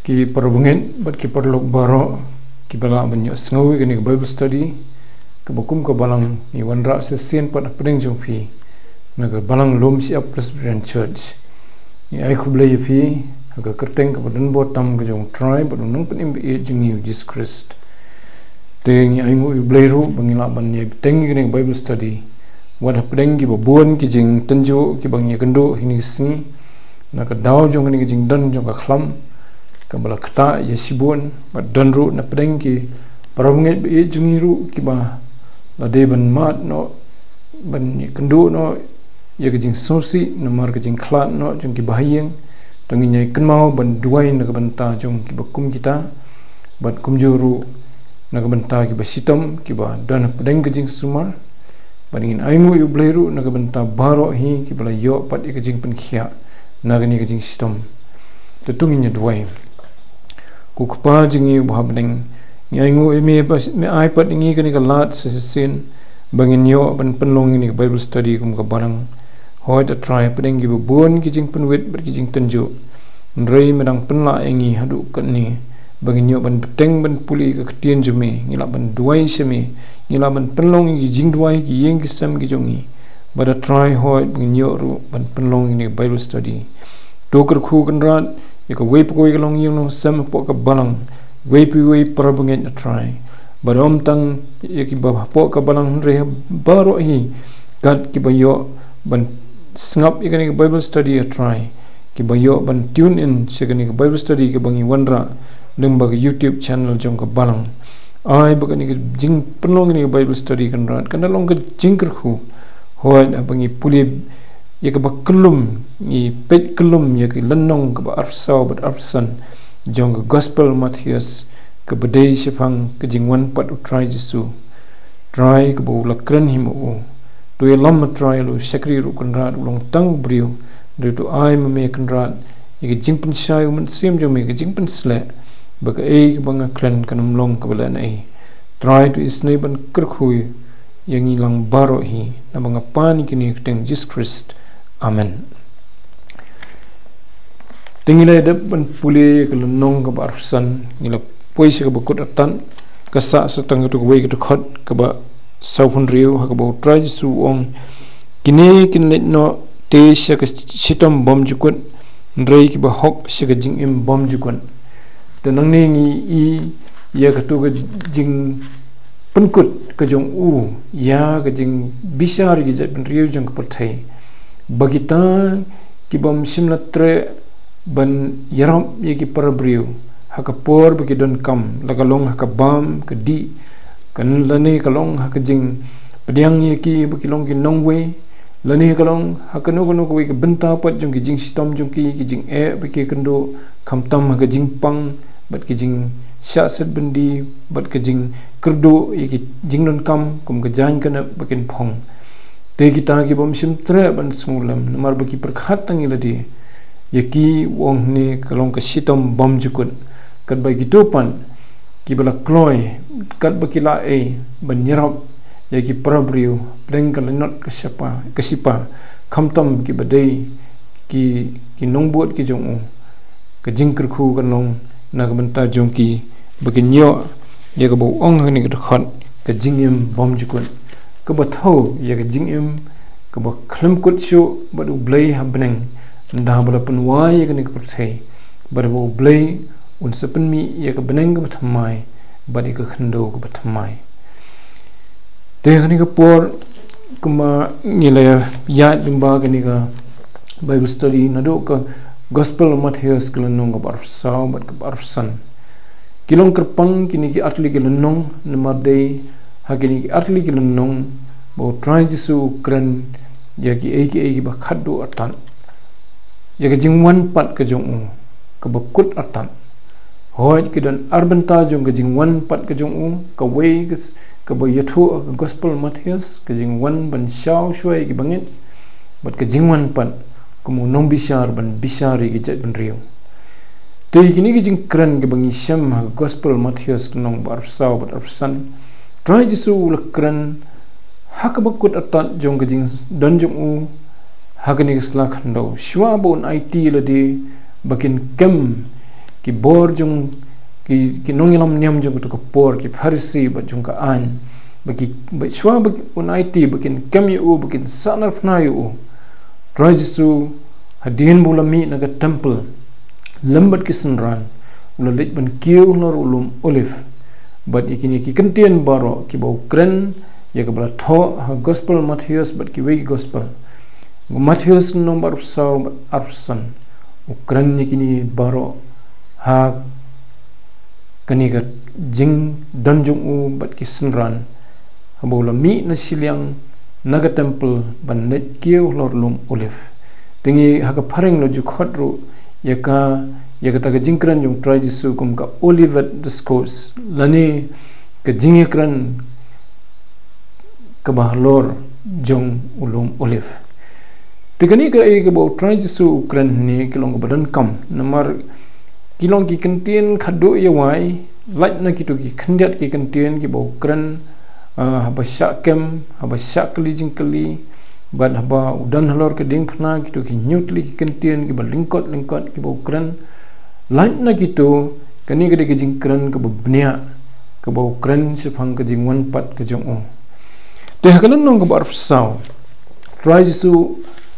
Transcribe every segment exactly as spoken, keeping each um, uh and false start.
Ki parabangeit bad ki paralok baroh kiba lah ban ïohsngew ïa kane ka Bible study, kaba kum ka balang ngi wanrah shisien pat hapdeng jong phi na ka balang Lum Shyiap Presbyterian Church. Ngi ai khublei ïa phi ha ka kyrteng kaba donbor tam ka jong U Trai bad U Nongpynim ba ïeit jong ngi U Jisu Khrist. Te ngi ainguh ïa U Blei ruh ba ngi lah ban ïai bteng ïa kane ka Bible study wat hapdeng kiba bun ki jingtynjuh kiba ngi ïakynduh ha kine ki sngi, na ka daw jong kane ka jingdon jong ka khlam kaba la ktah ïa shibun, bad don ruh na pdeng ki parabangeit ba ïeit jong ngi ruh kiba la dei ban mad noh, ban ïakynduh noh ïa ka jingsngewsih namar ka jingkhlad noh jong kiba ha ïing. To ngin ïai kynmaw ban duwai na ka bynta jong kiba kum kita, bad kumjuh ruh na ka bynta kiba shitom kiba don hapdeng ka jingsumar. Bad ngin ainguh ïa U Blei ruh na ka bynta baroh hi kiba la ïoh pat ïa ka jingpynkhiah na kane ka jingshitom. To ngin ïa duwai. Ko Kpa jong ngi uba ha bneng, ngi ainguh ïa me ba me ai pat ïa ngi kane ka lad shisien ba ngin ïoh ban pynlong ïa kane ka Bible study kum ka balang. Hooid, A Trai, hapdeng kiba bun ki jingpynwit bad ki jingtynjuh, hynrei me dang pynlah ïa ngi haduh katne ba ngin ïoh ban bteng ban pule ïa ka ktien jong me, ngi lah ban duwai sha me, ngi lah ban pynlong ïa ki jingduwai ha ki ïing ki sem ki jong ngi. Bad A Trai, hooid, ba ngin ïoh ruh ban pynlong ïa kane ka Bible study. To kyrkhu Kynrad ïa kawei pa kawei ka longïing longsem hapoh ka balang, wei pa wei parabangeit, A Trai. Bad ym tang ïa kiba hapoh ka balang hynrei baroh hi, kat kiba ïoh ban sngap ïa kane ka Bible study, A Trai, kiba ïoh ban tune in sha kane ka Bible study kaba ngi wanrah lyngba ka YouTube channel jong ka balang. Ai ba kane ka jingpynlong kane ka Bible study, Kynrad, kan da long ka jingkyrkhu. Hooid, haba ngi pule ïa kaba kyllum, ngi peit kyllum ïa ka lynnong kaba arphew saw bad arphew san jong ka Gospel Mathaios, kaba dei shaphang ka jingwan pat U Trai Jisu. Trai, kaba u la kren hi ma u: To ïalam, A Trai, ïa la u shakri ruh, Kynrad, u long tang u briew. Hynrei to ai ma me, Kynrad, ïa ka jingpynshai U Mynsiem jong me, ka jingpynsleh, ba kaei kaba nga kren kan ym long kaba lehnohei. Trai, to isynei ban kyrkhu ïa ngi lang baroh hi, naba nga pan ïa kine ha ka kyrteng Jisu Khrist. Amen. Te ngi la dep ban pule ïa ka lynnong kaba arphew san, ngi la poi sha kaba kut artat, ka sah sa tang katto kawei ka dkhot kaba sawphew hynriew, ha kaba U Trai Jisu u ong: Kine kin leit noh te sha ka shitom bymjukut, hynrei kiba hok sha ka jingim bymjukut. Te nangne ngi i ïa katto ka jingpynkut ka jong u ïa ka jingbishar ïa ki jaitbynriew jong ka pyrthei, ba kita ki bym shym la treh ban ïarap ïa ki parabriew ha ka por ba ki donkam, la ka long ha ka bam ka dih, kan lane ka long ha ka jingpdiang ïa ki ba ki long ki nongwei, lane ka long ha kano kano kawei ka bynta pat jong ki jingshitom jong ki, ki jingeh ba ki kynduh, khamtam ha ka jingpang bad ki jingshah set byndi bad ka jingkyrduh ïa ki jingdonkam kum ka jaiñ kynep ba kin phong. Te kita ki bym shym treh ban sngewlem namar ba ki pyrkhat tang ïa lade, ïa ki u ong hangne ka long ka shitom bymjukut. Katba kito pat kiba la kloi, katba ki la ei ban ïarap ïa ki parabriew pdeng ka lainot ka shipa, ka shipa, khamtam kiba dei ki, ki nongbud ki jong u, ka jingkyrkhu kan long na ka bynta jong ki ba kin ïoh ïa kaba u ong ha kane ka dkhot ka jingim bymjukut, kaba thew ïa ka jingim kaba khlem kut shuh bad U Blei ha bneng, ynda ba la pynwai ïa kane ka pyrthei, bad ba U Blei un sa pynmih ïa ka bneng kaba thymmai bad ïa ka khyndew kaba thymmai. Te ha kane ka por, kumba ngi la ïaid lyngba kane ka Bible study naduh ka Gospel Mathaios ka lynnong kaba arphew saw bad kaba arphew san. Ki long kyrpang kine ki artylli ki lynnong namar dei ha kine ki artylli ki lynnong ba U Trai Jisu u kren ïa kiei kiei kiba khatduh artat, ïa ka jingwan pat ka jong u kaba kut artat. Hooid, ki don ar bynta jong ka jingwan pat ka jong u, kawei ka s-, kaba ïathuh ha ka Gospel Mathaios, ka jingwan ban shaw shuwa ïa ki bangeit, bad ka jingwan pat kum u nongbishar ban bishar ïa ki jaitbynriew. Te kine ki jingkren kiba ngi shem ha ka Gospel Mathaios ka lynnong ba arphew saw bad arphew san, Trai Jisu u la kren ha kaba kut artat jong ka jingdon jong u ha kane ka sla khyndew, shuwa ba un aiti ïa lade ba kin kem ki bor jong ki, ki nongïalam niam jong kato ka por, ki Pharisi bad jong ka aiñ, ba ki, ba shuwa ba un aiti ba kin kem ïa u, ba kin sahnarphna ïa u, Trai Jisu, hadien ba u la mih na ka temple lem bad ki synran, u la leit ban kiew halor u lum Olive. Bad ïa kine ki kyntien baroh kiba u kren, ïa kaba la thoh ha Gospel Mathaios bad kiwei ki Gospel, Mathaios lynnong ba arphew saw bad arphew san, u kren ïa kine baroh ha kane ka jingdon jong u bad ki synran, haba u la mih na shiliang na ka temple ban leit kiew halor lum Olive. Te ngi ha ka phareng la ju khot ruh ïa ka, ïa kata ka jingkren jong u Trai Jisu kum ka Olivet Discourse, lane ka jingïakren kaba halor jong u lum Olive. Te kane kaei kaba u Trai Jisu u kren hangne ka long kaba donkam, namar ki long ki kyntien khadduh ïa wai, lait na kito ki khyndiat ki kyntien kiba u kren, ah, haba shah kem, haba shah kylli jingkylli, bad haba u don halor ka diengphna, kito ki hynñiew tylli ki kyntien kiba lyngkot lyngkot kiba u kren. Lait na kito, kane ka dei ka jingkren kaba bniah, kaba u kren shaphang ka jingwan pat ka jong u. Te ha ka lynnong kaba arphew saw, Trai Jisu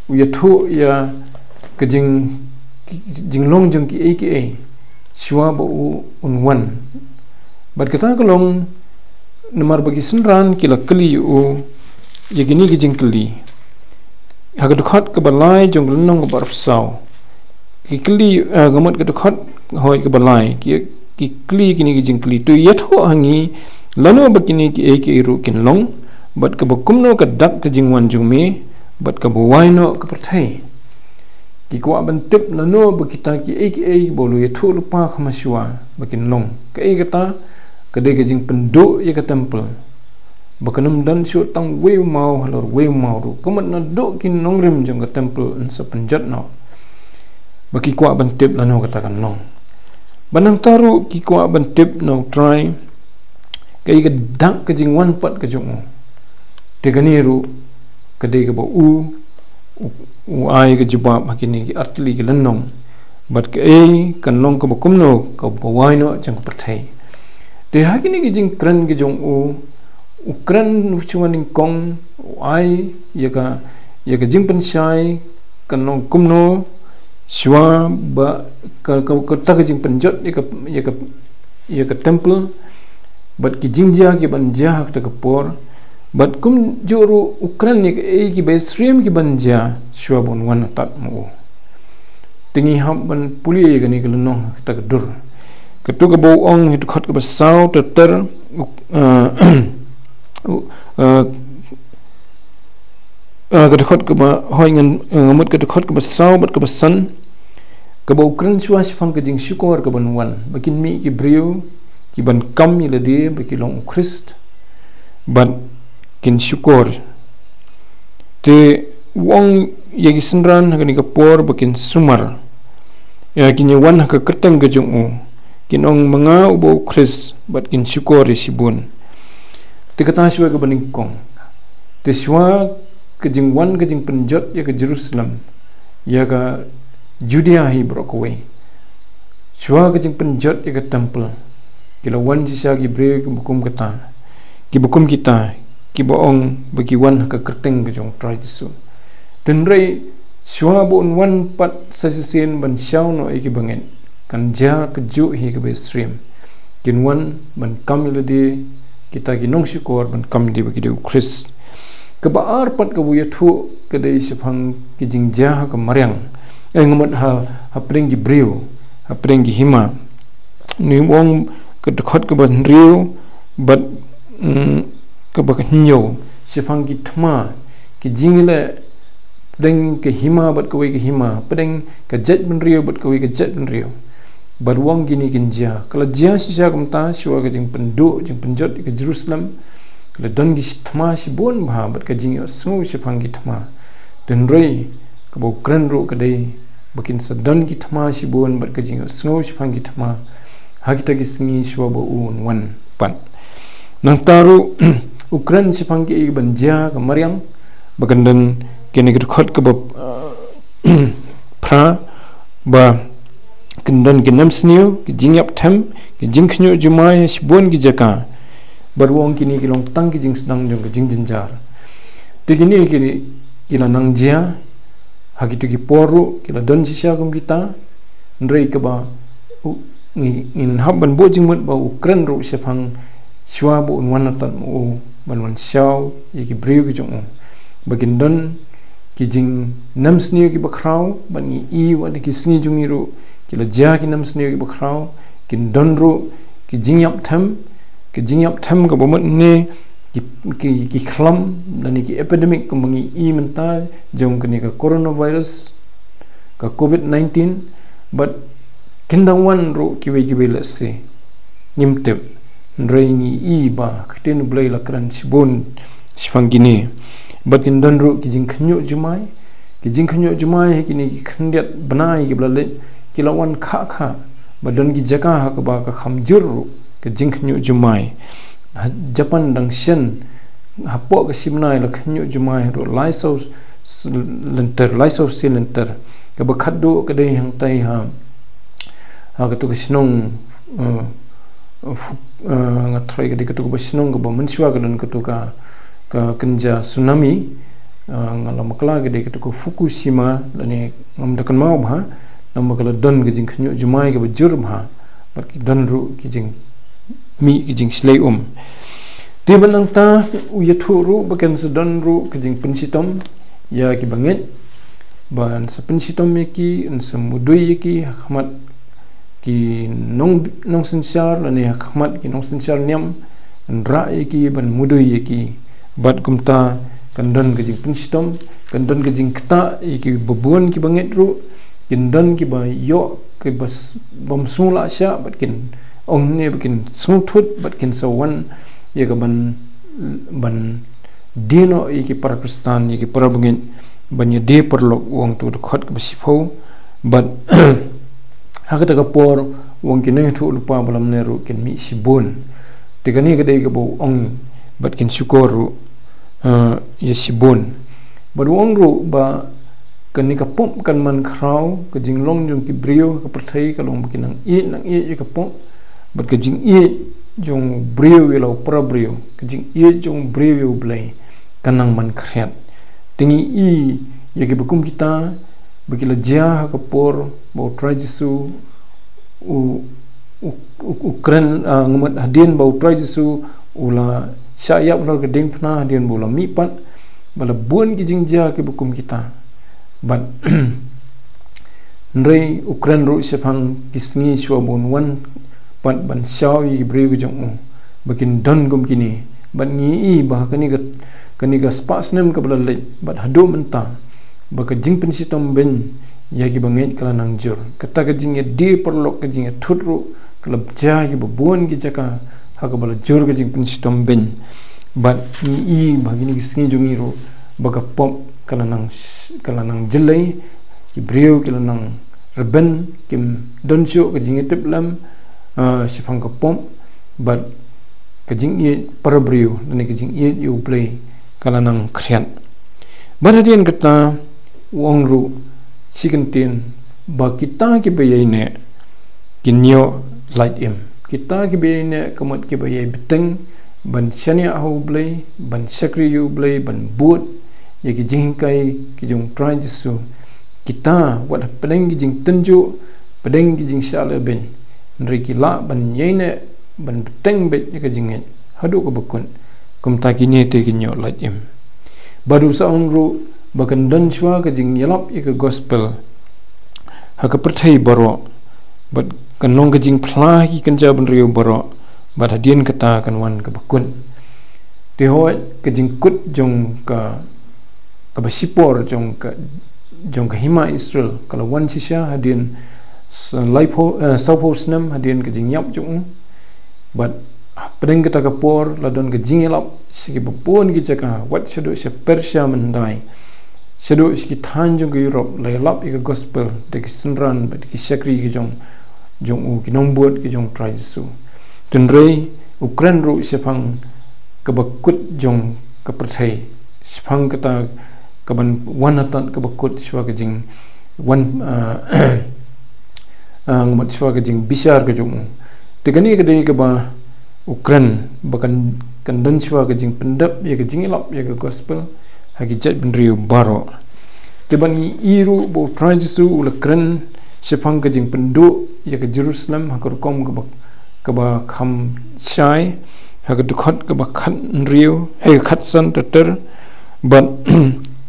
u ïathuh ïa ka jing, jinglong jong kiei kiei shuwa ba u un wan. Bad kata ka long namar ba ki synran ki la kylli ïa u ïa kine ki jingkylli. Ha ka dkhot kaba lai jong ka lynnong kaba arphew saw, ki kylli, eh, ka mut ka dkhot, hooid, kaba lai, ki, ki kylli kine ki jingkylli: To ïathuh ha ngi lano ba kine kiei kiei ruh kin long, bad kaba kumno ka dak ka jingwan jong me, bad kaba wai noh ka pyrthei. Ki kwah ban tip lano ba kita kiei kiei kiba u la ïathuh lypa kham shuwa ba kin long. Kaei kata? Ka dei ka jingpynduh ïa ka temple, ba kan ym don shuh tang uwei u maw halor uwei u maw ruh, ka mut naduh ki nongrim jong ka temple yn sa pynjot noh. Ba ki kwah ban tip lano kata kan long. Bad nangta ruh ki kwah ban tip na u Trai kaei ka dak ka jingwan pat ka jong u. Te kane ruh ka dei kaba u, u, u ai ka jubab ha kine ki artylli ki lynnong. Bad kaei kan long kaba kumno, kaba wai noh jong ka pyrthei. Te ha kine ki jingkren ki jong u, u kren u shu nyngkong, u ai ïa ka, ïa ka jingpynshai kan long kumno shuwa ba ka, ka, kata ka jingpynjot ïa ka, ïa ka, ïa ka temple, bad ki jingjia kiban jia ha kata ka por, bad kumjuh ruh u kren ïa kaei kiba syriem kiban jia shuwa ba un wan tad ma u. Te ngi hap ban pule ïa kane ka lynnong ha kata ka dur. Kato kaba u ong ha ka dkhot kaba saw ter ter, u, eh, u, eh, eh, ka dkhot kaba, hooid, ngan, eh, nga mut ka dkhot kaba saw bad kaba san, kaba u kren shuwa shaphang ka jingshukor kaban wan, ba kin mih ki briew kiban kam ïa lade ba ki long u Khrist, bad kin shukor. Te u ong ïa ki synran ha kane ka por ba kin sumar, ïa kin ïa wan ha ka kyrteng ka jong u, kin ong, ma nga uba u Khrist, bad kin shukor ïa shibun. Te kata shuwa kaba nyngkong. Te shuwa ka jingwan ka jingpynjot ïa ka Jerusalem, ïa ka Judea hi baroh kawei, shuwa ka jingpynjot ïa ka temple, ki la wan shisha ki briew kiba kum kata, kiba kum kita, kiba ong ba ki wan ha ka kyrteng ka jong u Trai Jisu. Hynrei shuwa ba un wan pat sa shisien ban shaw noh ïa ki bangeit, kan jia kajuh hi kaba syriem. Kin wan ban kam ïa lade, kita ki nongshukor, ban kam ïa lade ba ki dei u Khrist. Kaba ar pat kaba u ïathuh ka dei shaphang ki jingjia ha ka mariang, eh, nga mut ha, hapdeng ki briew, hapdeng ki hima. Ngi ong ka dkhot kaba hynriew bad, mm, kaba hynñiew, shaphang ki thma, ki jingleh pdeng ka hima bad kawei ka hima, pdeng ka jaitbynriew bad kawei ka jaitbynriew. Bad u ong kine kin jia. Ka la jia shisha kumta shuwa ka jingpynduh, jingpynjot ïa ka Jerusalem. Ka la don ki thma shibun bha bad ka jingïohsngew shaphang ki thma. Hynrei kaba u kren ruh ka dei ba kin sa don ki thma shibun bad ka jingïohsngew shaphang ki thma ha kita ki sngi shuwa ba un wan pat. Nangta ruh u kren shaphang kiei kiban jia ha ka mariang, ba kan don kane ka dkhot kaba, uh, phra, ba kyndon ki nemsniew, ki jingïap them, ki jingkhynñiuh jumai ha shibun ki jaka. Bad u ong kine ki long tang ki jingsdang jong ki jingjynjar. Te kine ki, ki la nang jia ha kito ki por ruh, ki la don shisha kum kita. Hynrei kaba u, ngi, ngin hap ban buh jingmut ba u kren ruh shaphang shuwa ba un wan atat ma u ban wan shaw ïa ki briew ki jong u. Ba kin don ki jingnemsniew kiba khraw, bad ngi i wat ha ki sngi jong ngi ruh ki la jia ki nemsniew kiba khraw, kin don ruh ki jingïap them, ki jingïap them kaba mut ne ki, ki, ki khlam, lane ki epidemic kumba ngi i mynta jong kane ka coronavirus, ka covid nineteen, bad kin dang wan ruh kiwei kiwei lehse. Ngim tip. Hynrei ngi i ba ka ktien U Blei la kren shibun shaphang kine. Bad kin don ruh ki jingkhynñiuh jumai. Ki jingkhynñiuh jumai ha kine ki khyndiat bnai kiba la leit, ki la wan khah khah. Ba don ki jaka ha kaba ka kham jur ruh ka jingkhynñiuh jumai. Ha Japan dang shen hapoh ka shi bnai la khynñiuh jumai haduh laisaw s-, lynter, laisaw shi lynter. Kaba khatduh ka dei hangtai ha, ha katu ka shnong, eh, Fu-, eh, nga tharai ka dei katu kaba shnong kaba mynshuwa ka don katu ka, ka kynja tsunami, eh, nga la bakla ka dei katu ka Fukushima, lane ngam da kynmaw bha, namar ka la don ka jingkhynñiuh jumai kaba jur bha, bad ki don ruh ki jingmih ki jingshlei um. Te bad nangta u ïathuh ruh ba kan sa don ruh ka jingpynshitom ïa kiba ngeit, ba yn sa pynshitom ïa ki, yn sa mudui ïa ki ha khmat ki nong, nongsynshar, lane ha khmat ki nongsynshar niam, yn rah ïa ki, ban mudui ïa ki. Bad kumta kan don ka jingpynshitom, kan don ka jingktah ïa kiba bun kiba ngeit ruh, kin don kiba ïoh, kiba s-, bym sngewlah shah, bad kin ong ne ba kin sngewthut, bad kin sa wan ïa ka ban, ban die noh ïa ki para Khristan, ïa ki para bangeit, ban ïa die paralok, u ong tu dkhot kaba shiphew, bad ha kata ka por, u ong ki nongïathuhlypa ba lamler ruh kin mih shibun. Te kane ka dei kaba u ong, bad kin shukor ruh, eh, ïa shibun. Bad u ong ruh ba kane ka pop kan man khraw, ka jinglong jong ki briew ka pyrthei ka long ba ki nang ïeit, nang ïeit ïa ka pop. Bad ka jingïeit jong u briew ïa la u para briew, ka jingïeit jong u briew ïa U Blei, ka nang man khriat. Te ngi i ïa kiba kum kita, ba ki la jia ha ka por ba u Trai Jisu u, u, u, u kren, ah, nga mut hadien ba u Trai Jisu u la shah ïap halor ka diengphna, hadien ba u la mihpat, ba la bun ki jingjia kiba kum kita. Bad hynrei u kren ruh shaphang ki sngi shuwa ba un wan pat ban shaw ïa ki briew ki jong u, ba kin don kum kine. Bad ngi i ba kane ka, kane ka spah snem kaba la leit, bad haduh mynta, ba ka jingpynshitom beiñ ïa kiba ngeit ka la nang jur. Kata ka jingïadie paralok, ka jingïathut ruh ka la jia ha kiba bun ki jaka, ha kaba la jur ka jingpynshitom beiñ. Bad ngi i ba kine ki sngi jong ngi ruh, ba ka pop ka la nang sh-, ka la nang jyllei, ki briew ki la nang rben, kim don shuh ka jingïatiplem, ah, shaphang ka pop, bad ka jingïeit para briew, lane ka jingïeit ïa U Blei, ka la nang khriat. Bad hadien kata, u ong ruh shi kyntien, ba kita kiba ïaineh, kin ïoh lait im. Kita kiba ïaineh, ka mut kiba ïai bteng, ban shaniah ha U Blei, ban shakri ïa U Blei, ban bud ïa ki jinghikai ki jong u Trai Jisu. Kita, wat hapdeng ki jingtynjuh, hapdeng ki jingshah lehbeiñ, hynrei ki lah ban ïaineh, ban bteng beit ïa ka jingngeit haduh kaba kut. Kumta kine te kin ïoh lait im. Bad u sa ong ruh ba kan don shuwa ka jingïalap ïa ka gospel ha ka pyrthei baroh, bad kan long ka jingphla ha ki kynja bynriew baroh, bad hadien kata kan wan kaba kut. Te hooid, ka jingkut jong ka, kaba shipor jong ka, jong ka hima Israel, ka la wan shisha hadien s-, laiphew, eh, sawphew snem hadien ka jingïap jong u. Bad hapdeng kata ka por la don ka jingïalap sha kiba bun ki jaka, wat shaduh sha Persia mynhyndai, shaduh sha ki thaiñ jong ka Europe, la ïalap ïa ka gospel da ki synran bad da ki shakri ki jong, jong u, ki nongbud ki jong u Trai Jisu. Hynrei u kren ruh shaphang kaba kut jong ka pyrthei, shaphang kata kaban wan atat kaba kut, shuwa ka jingwan, ah, ah, nga mut shuwa ka jingbishar ka jong u. Te kane ka dei kaba u kren ba kan, kan don shuwa ka jingpyndep ïa ka jingïalap ïa ka gospel ha ki jaitbynriew baroh. Te ban ngi ïohi ruh ba u Trai Jisu u la kren shaphang ka jingpynduh ïa ka Jerusalem ha ka rukom kaba, kaba kham shai, ha ka dkhot kaba khathynriew, ha ka khatsan ter ter, bad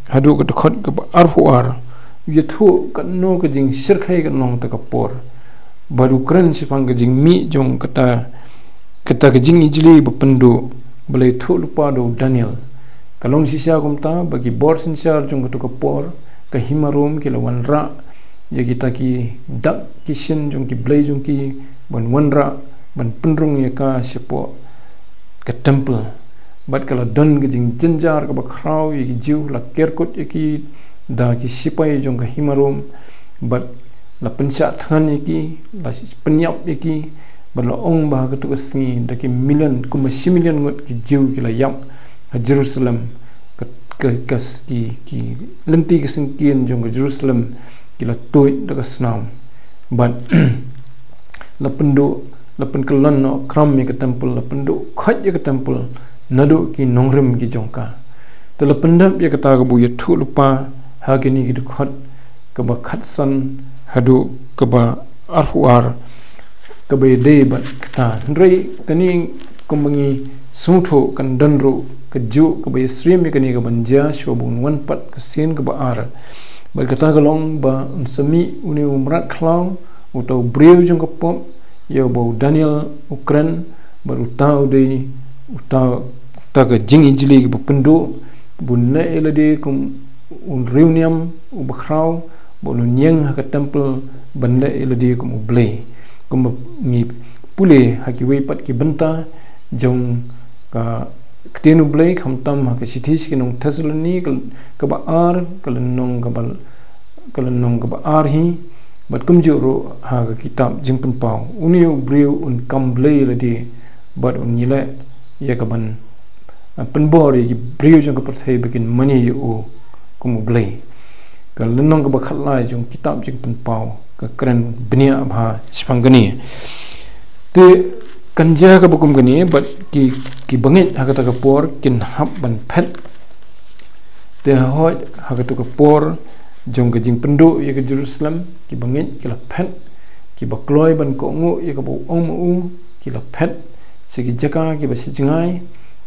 haduh ka dkhot kaba arphew ar. Ïathuh katno ka jingshyrkhei kan long ha kata ka por. Bad u kren shaphang ka jingmih jong kata, kata ka jingijli ba pynduh, ba la ïathuh lypa da u Daniel. Ka long shisha kumta ba ki bor synshar jong kata ka por, ka hima Rom ki la wanrah ïa kita ki dak ki shin jong ki blei jong ki, ban wanrah, ban pynrung ïa ka shapoh ka temple. Bad ka la don ka jingjynjar kaba khraw ïa ki Jiw, la kerkut ïa ki da ki sipai jong ka hima Rom, bad la pynshah thngan ïa ki, la pynïap ïa ki, bad la ong ba ha katu ka sngi da ki million, kumba shi million ngut ki Jiw ki la ïap ha Jerusalem. Ka, ka, ka s-, ki, ki lynti ki syngkien jong ka Jerusalem ki la tuid da ka snam. Bad la pynduh, la pynkyllon noh kram ïa ka temple, la pynduh khoit ïa ka temple naduh ki nongrim ki jong ka. Te la pyndep ïa kata kaba u ïathuh lypa ha kine ki dkhot, kaba khatsan haduh kaba arphew ar, kaba ïadei bad kata. Hynrei kane kumba ngi sngewthuh kan don ruh kajuh kaba ïasyriem ïa kane kaban jia shuwa ba un wan pat ka sien kaba ar. Bad kata ka long ba un sa mih une u mrad khlaw, uta u briew jong ka pop, ïa uba u Daniel u kren, bad uta u dei, uta, uta ka jingijli kaba pynduh, ba un leh ïa lade kum u riewniam uba khraw, ba un ïeng ha ka temple ban leh ïa lade kum u Blei. Kumba ngi pule ha kiwei pat ki bynta jong ka ktien u Blei, khamtam ha ka shithi sha ki nong Thessaloni ka, kaba ar, ka lynnong kaba, ka lynnong kaba ar hi, bad kumjuh ruh ha ka kitab Jingpynpaw. Une u briew un kam blei ïa lade, bad un ïaleh ïa kaban, ah, pynbor ïa ki briew jong ka pyrthei ba kin mane ïa u kum u Blei. Ka lynnong kaba khatlai jong kitab Jingpynpaw ka kren bniah bha shaphang kane. Te kan jia kaba kum kane, bad ki, ki bangeit ha kata ka por kin hap ban phet. Te hooid ha katu ka por jong ka jingpynduh ïa ka Jerusalem, ki bangeit ki la phet, kiba kloi ban kohnguh ïa kaba u ong ma u ki la phet sha ki jaka kiba sha jngai,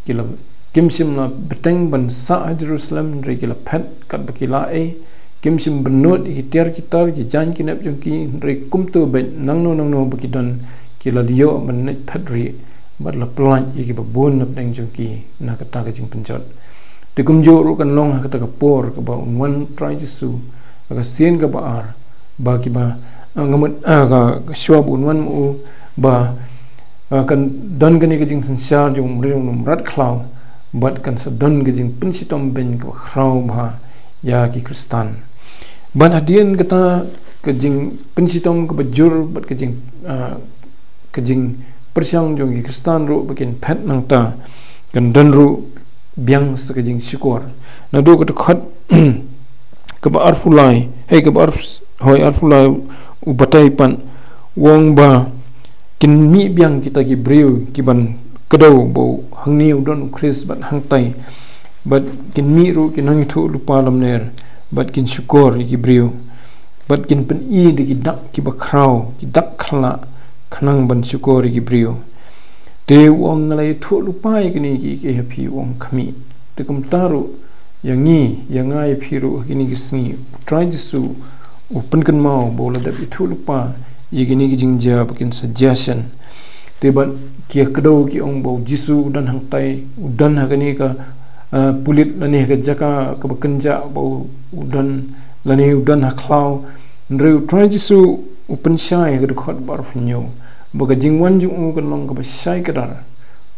ki la, kim shym la bteng ban sah ha Jerusalem, hynrei ki la phet katba ki la ei, kim shym bynnud ïa ki tiar ki tar, ki jaiñ ki nep jong ki, hynrei kumto beit nangno nangno ba ki don, ki la ïoh ban leit phet rieh, bad la pyllait ïa kiba bun napdeng jong ki na kata ka jingpynjot. Te kumjuh ruh kan long ha kata ka por kaba un wan Trai Jisu, ha ka sien kaba ar, ba kiba, ah, nga mut, ah, ka, ka shuwa ba un wan ma u, ba, ah, kan don kane ka jingsynshar jong u mrad, jong u mrad khlaw, bad kan sa don ka jingpynshitom beiñ kaba khraw bha ïa ki Khristan. Bad hadien kata ka jingpynshitom kaba jur, bad ka jing, ah, ka jingpyrshang jong ki Khristan ruh ba kin phet nangta, kan don ruh biang sa ka jingshukor. Naduh ka dkhot kaba arphew lai, hei, kaba arphew, hooid, arphew lai u batai pat, u ong ba kin mih biang kita ki briew kiban kdew ba hangne u don u Khrist bad hangtai. Bad kin mih ruh ki nongïathuhlypa lamler, bad kin shukor ïa ki briew. Bad kin pyni da ki dak kiba khraw, ki dak khlak, khnang ban shukor ïa ki briew. Te u ong, nga la ïathuhlypa ïa kine kiei kiei ha phi, u ong, khmih. Te kumta ruh ïa ngi, ïa nga ïa phi ruh ha kine ki sngi, u Trai Jisu u pynkynmaw ba u la dep ïathuhlypa ïa kine ki jingjia ba kin sa jia shen. Te bad ki ïa kdew ki ong ba u Jisu u don hangtai, u don ha kane ka, ah, pulit lane ha ka jaka kaba kynjah ba u, u don, lane u don ha khlaw. Hynrei u Trai Jisu u pynshai ha ka dkhot ba arphew hynñiew ba ka jingwan jong u kan long kaba shai kdar.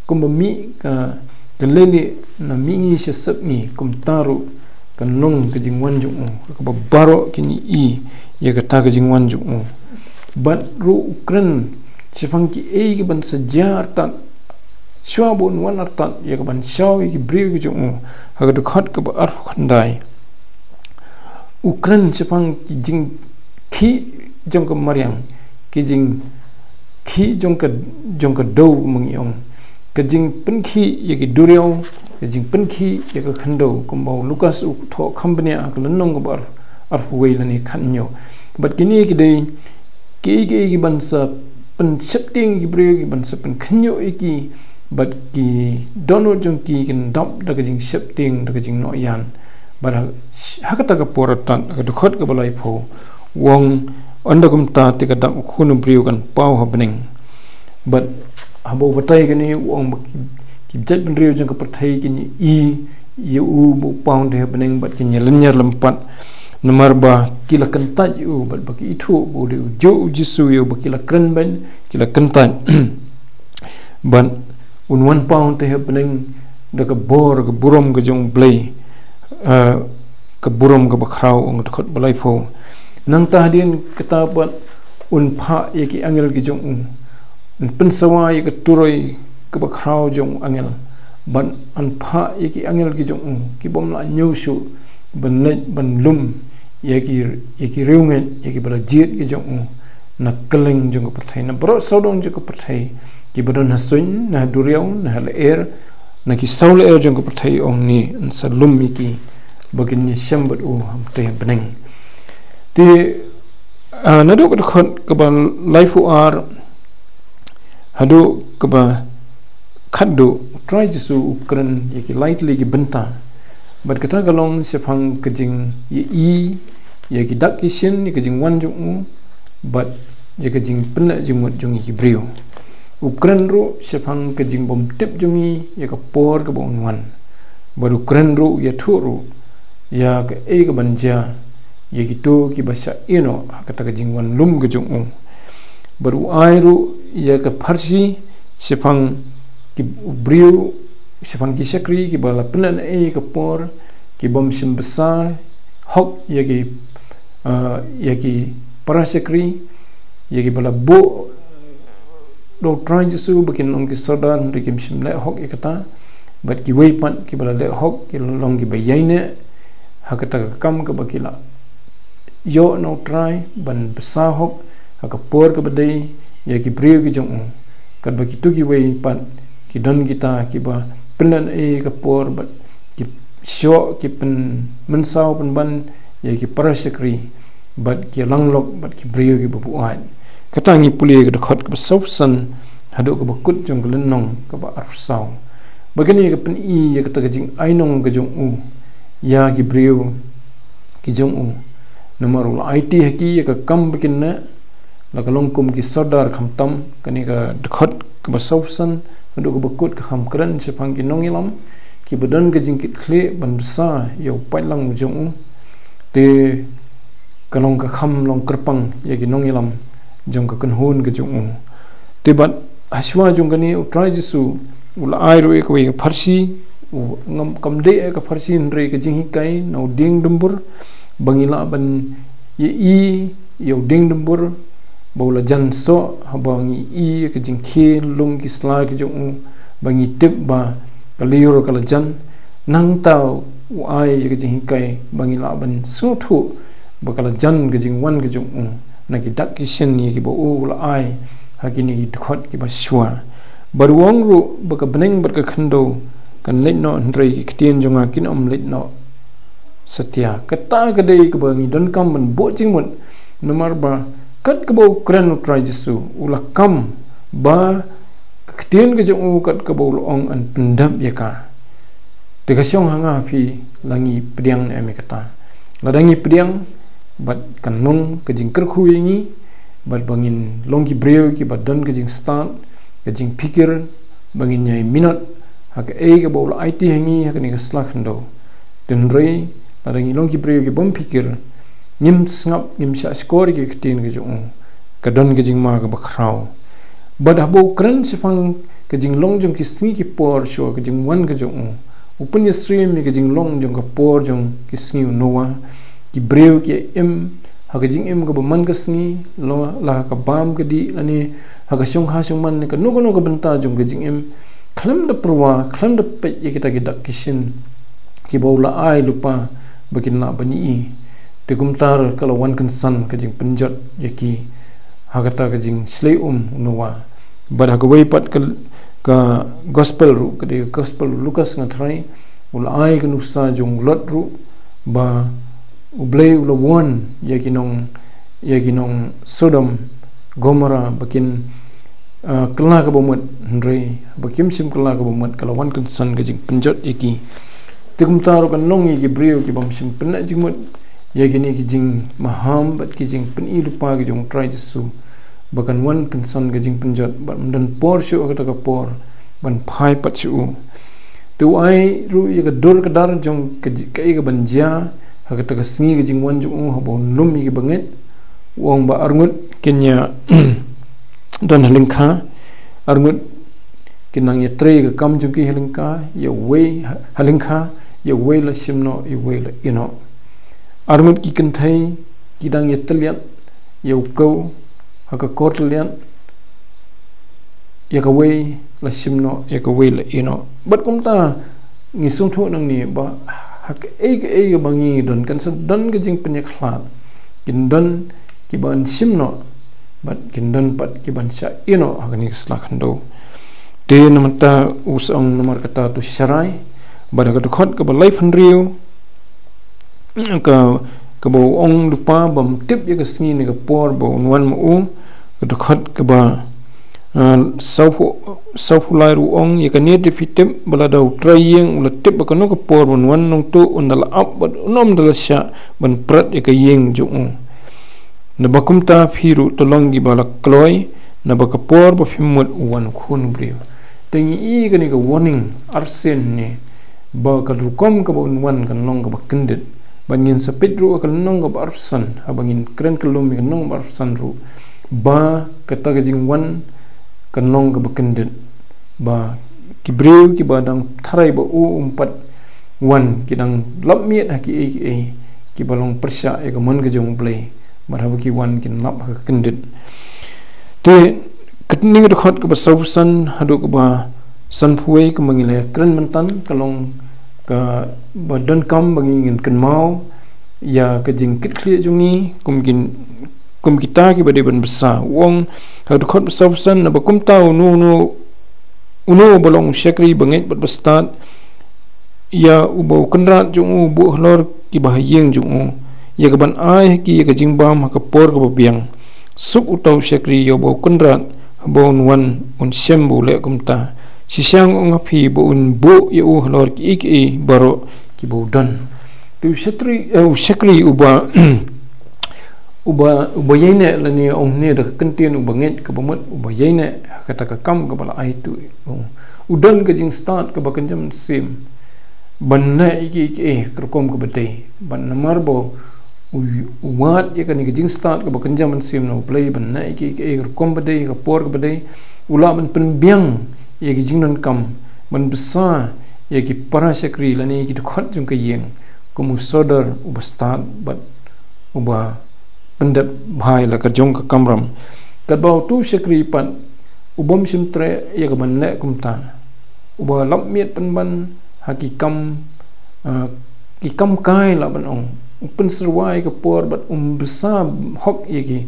Kumba mih ka, ka leilieh na mihngi sha sepngi, kumta ruh kan long ka jingwan jong u, kaba baroh kin ïohi ïa kata ka jingwan jong u. Bad ruh u kren shaphang kiei kiban sa jia artat shuwa ba un wan artat ïa kaban shaw ïa ki briew ki jong u, ha ka dkhot kaba arphew khyndai. U kren shaphang ki jingkhih jong ka mariang, ki jingkhih jong ka, jong ka dew, ma ngi ong. Ka jingpynkhih ïa ki duriaw, ka jingpynkhih ïa ka khyndew, kumba u Lukas u thoh kham bniah ha ka lynnong kaba ar, arphew wei lane khathynñiew. Bad kine ki dei kiei kiei kiban sa pynsheptieng ïa ki briew, kiban sa pynkhynñiuh ïa ki, bad ki dohnud jong ki kin dap da ka jingsheptieng, da ka jingnoh ïan. Bad ha, ha kata ka por artat, ha ka dkhot kaba laiphew, u ong, ynda kumta te ka dak u Khun u briew kan paw ha bneng. Bad haba u batai kane, u ong ba ki, ki jaitbynriew jong ka pyrthei kin ïohi ïa u ba u paw hangtei ha bneng, bad kin ïalynñiar lympat, namar ba ki la kyntait ïa u, bad ba ki ithuh ba u dei u juh u Jisu, ïa uba ki la kren beiñ, ki la kyntait. Bad un wan paw hangtei ha bneng da ka bor, ka burom ka jong U Blei, eh, ka burom kaba khraw, ong ka dkhot ba laiphew. Nangta hadien kata pat un phah ïa ki angel ki jong u, un pynsawa ïa ka turoi kaba khraw jong u angel, bad un phah ïa ki angel ki jong u, kibym lah ñiew shuh, ban leit ban lum ïa ki, ïa ki riewngeit, ïa kiba la jied ki jong u, na kylleng jong ka pyrthei, na baroh sawdong jong ka pyrthei, kiba don ha suiñ, na ha duriaw, na ha lyer, na ki saw lyer jong ka pyrthei, ong, un sa lum ïa ki, ba kin ïashem bad u hangtei ha bneng. Te, ah, naduh ka dkhot kaba laiphew ar haduh kaba khatduh, U Trai Jisu u kren ïa ki lai tylli ki bynta. Bad kata ka long shaphang ka jingïohi ïa ki dak ki shin, ïa ka jingwan jong u, bad ïa ka jingpynneh jingmut jong ngi ki briew. U kren ruh shaphang ka jingbymtip jong ngi ïa ka por kaba un wan. Bad u kren ruh, u ïathuh ruh ïa kaei kaban jia ïa kito kiba shah ïehnoh ha kata ka jingwan lum ka jong u. Bad u ai ruh ïa ka pharshi shaphang ki briew, shaphang ki shakri kiba la pynneh naei ka por, kibym shym bsa hok ïa ki, ah, ïa ki para shakri, ïa kiba la buh da U Trai Jisu ba kin long ki sordar, hynrei kim shym leh hok ïa kata. Bad kiwei pat kiba la leh hok, ki long kiba ïaineh ha kata ka kam kaba ki la ïoh na U Trai, ban bsa hok ha ka por kaba dei ïa ki briew ki jong u. Katba kito kiwei pat ki don kita kiba pynneh naei ka por, bad ki shoh, ki pynmynsaw pynban ïa ki para shakri, bad ki langlok, bad ki briew kiba buaid. Kata ngi pule ka dkhot kaba sawphew san haduh kaba kut jong ka lynnong kaba arphew saw. Bad kane ka pyni ïa kata ka jingainong ka jong u ïa ki briew ki jong u. Namar u la aiti ha ki ïa ka kam ba kin neh, la ka long kum ki sordar khamtam. Kane ka dkhot kaba sawphew san haduh kaba kut ka kham kren shaphang ki nongïalam kiba don ka jingkitkhlieh ban bsa ïa u paidlang u jong u. Te ka long ka kham long kyrpang ïa ki nongïalam jong ka kynhun ka jong u. Te bad hashwa jong kane, U Trai Jisu u la ai ruh ïa kawei ka pharshi, u ngam, kam dei ïa ka pharshi, hynrei ka jinghikai na u dieng dumbur, ba ngi lah ban ïohi ïa u dieng dumbur ba u la jan soh, haba ngi ïohi ïa ka jingkhie lung ki sla ki jong u, ba ngi tip ba ka lyiur ka la jan. Nangta u ai ïa ka jinghikai ba ngi lah ban sngewthuh ba ka la jan ka jingwan ka jong u na ki dak ki shin ïa kiba u la ai ha kine ki dkhot kiba shuwa. Bad u ong ruh ba ka bneng bad ka khyndew kan leit noh, hynrei ki ktien jong nga kin ym leit noh satia. Kata ka dei kaba ngi donkam ban buh jingmut, namar ba kat kaba u kren, U Trai Jisu u la kam ba ka ktien ka jong u, kat kaba u la ong, yn pyndep ïa ka. Te ka shong ha nga ha phi, la ngi pdiang ne em ïa kata. Lada ngi pdiang, bad kan long ka jingkyrkhu ïa ngi, bad ba ngin long ki briew kiba don ka jingstad, ka jingpikir, ba ngin ïai minot ha kaei kaba u la aiti ha ngi ha kane ka sla khyndew. Te hynrei lada ngi long ki briew kibym pykir, ngim sngap, ngim shahshkor ïa ki ktien ki jong u, ka don ka jingma kaba khraw. Bad haba u kren shaphang ka jinglong jong ki sngi ki por shuwa ka jingwan ka jong u, u pynïasyriem ïa ka jinglong jong ka por jong ki sngi u Noah. Ki briew ki ïa im ha ka jingim kaba man ka sngi, la, la ha ka bam ka dih, lane ha ka shongkha shongman, ne kano kano ka bynta jong ka jingim, khlem da pyrwa, khlem da peit ïa kita ki dak ki shin kiba u la ai lypa ba kin lah ban ïohi. Te kumta ka la wan kynsan ka jingpynjot ïa ki. ha kata ka jingshlei um u Noah. Bad ha kawei pat ka, ka gospel ruh, ka dei ka gospel u Lukas nga tharai, u la ai ka nuksa jong u Lot ruh, ba U Blei u la warn ïa ki nong, ïa ki nong Sodom, Gomorrah, ba kin, ah, kylla kaba mut, hynrei ba kim shym kylla kaba mut, ka la wan kynsan ka jingpynjot ïa ki. Te kumta ruh kan long ïa ki briew ki bym shym pynneh jingmut ïa kine ki jingmaham bad ki jingpyni lypa ki jong u Trai Jisu, ba kan wan kynsan ka jingpynjot, bad ym don por shuh ha kata ka por ban phai pat sha u. Te u ai ruh ïa ka dur ka dar jong ka ji-, kaei kaban jia ha kata ka sngi ka jingwan jong u, haba un lum ïa ki bangeit. U ong ba arngut kin ïa don ha lyngkha, arngut kin nang ïatrei ka kam jong ki ha lyngkha, ïa uwei ha, ha lyngkha, ïa uwei la shim noh, ïa uwei la ïeh noh. Arngut ki kynthei ki dang ïatylliat ïa u kew ha ka kor tylliat, ïa kawei la shim noh, ïa kawei la ïeh noh. Bad kumta ngi sngewthuh nangne ba ha kaei kaei kaba ngi don, kan sa don ka jingpynïakhlad. Kin don kiban shim noh, bad kin don pat kiban shah ïeh noh ha kane ka sla khyndew. Te namar kata u sa ong namar kata to sharai, bad ha ka dkhot kaba laiphew hynriew, ka, kaba u ong lypa bym tip ïa ka sngi ne ka por ba un wan ma u, ka dkhot kaba, ah, sawphew, sawphew lai ruh u ong, ïa kane te phi tip ba lada u trai ïing u la tip ba kano ka por ba un wan nangta un da la ap bad un ym da la shah ban prat ïa ka ïing jong u. Naba kumta phi ruh to long kiba la kloi, naba ka por ba phim mut u wan u Khun u briew. Te ngi i kane ka warning arsien ne, ba ka rukom kaba un wan kan long kaba kyndit. Ba ngin sa peit ruh ha ka lynnong kaba arphew san, haba ngin kren kyllum ïa ka lynnong kaba arphew san ruh, ba kata ka jingwan kan long kaba kyndit. Ba ki briew kiba dang tharai ba u um pat wan, ki dang lap miet ha kiei kiei, kiba long pyrshah ïa ka mon ka jong U Blei. Bad haba ki wan kin lap ha ka kyndit. Te kane ka dkhot kaba sawphew san haduh kaba sanphew wei, kumba ngi la kren mynta, ka long kaba donkam ba ngi ngin kynmaw ïa ka jingkitkhlieh jong ngi kum kin, kum kita kiba dei ban bsa. U ong ha ka dkhot ba sawphew san, naba kumta uno uno, uno uba long u shakri bangeit bad bastad ïa uba u kynrad jong u u buh halor kiba ha ïing jong u, ïa kaban ai ha ki ïa ka jingbam ha ka por kaba biang. Suk uta u shakri ïa uba u kynrad, haba un wan un shem ba u leh kumta. Shisha nga ong ha phi ba un buh ïa u halor kiei kiei baroh kiba u don. Te u shakri, eh, u shakri uba uba, uba ïaineh lane ong ne da ka kyntien uba ngeit kaba mut, uba ïaineh ha kata ka kam kaba la ai tuh. U, u don ka jingstad kaba kynja mynsiem ban leh ïa kiei kiei ha ka rukom kaba dei. Bad namar ba u, u wad ïa kane ka jingstad kaba kynja mynsiem na U Blei ban leh ïa kiei kiei ha ka rukom ba dei, ha ka por kaba dei, u lah ban pynbiang ïa ki jingdonkam, ban bsa ïa ki para shakri lane ïa ki dkhot jong ka ïing kum u sordar uba stad bad uba pyndep bha ïa la ka jong ka kamram. Katba utu u shakri pat u bym shym treh ïa kaban leh kumta. Uba lap miet pynban ha ki kam, ah, ki kam kai lah ban ong. U pynsyrwa ïa ka por bad um bsa hok ïa ki,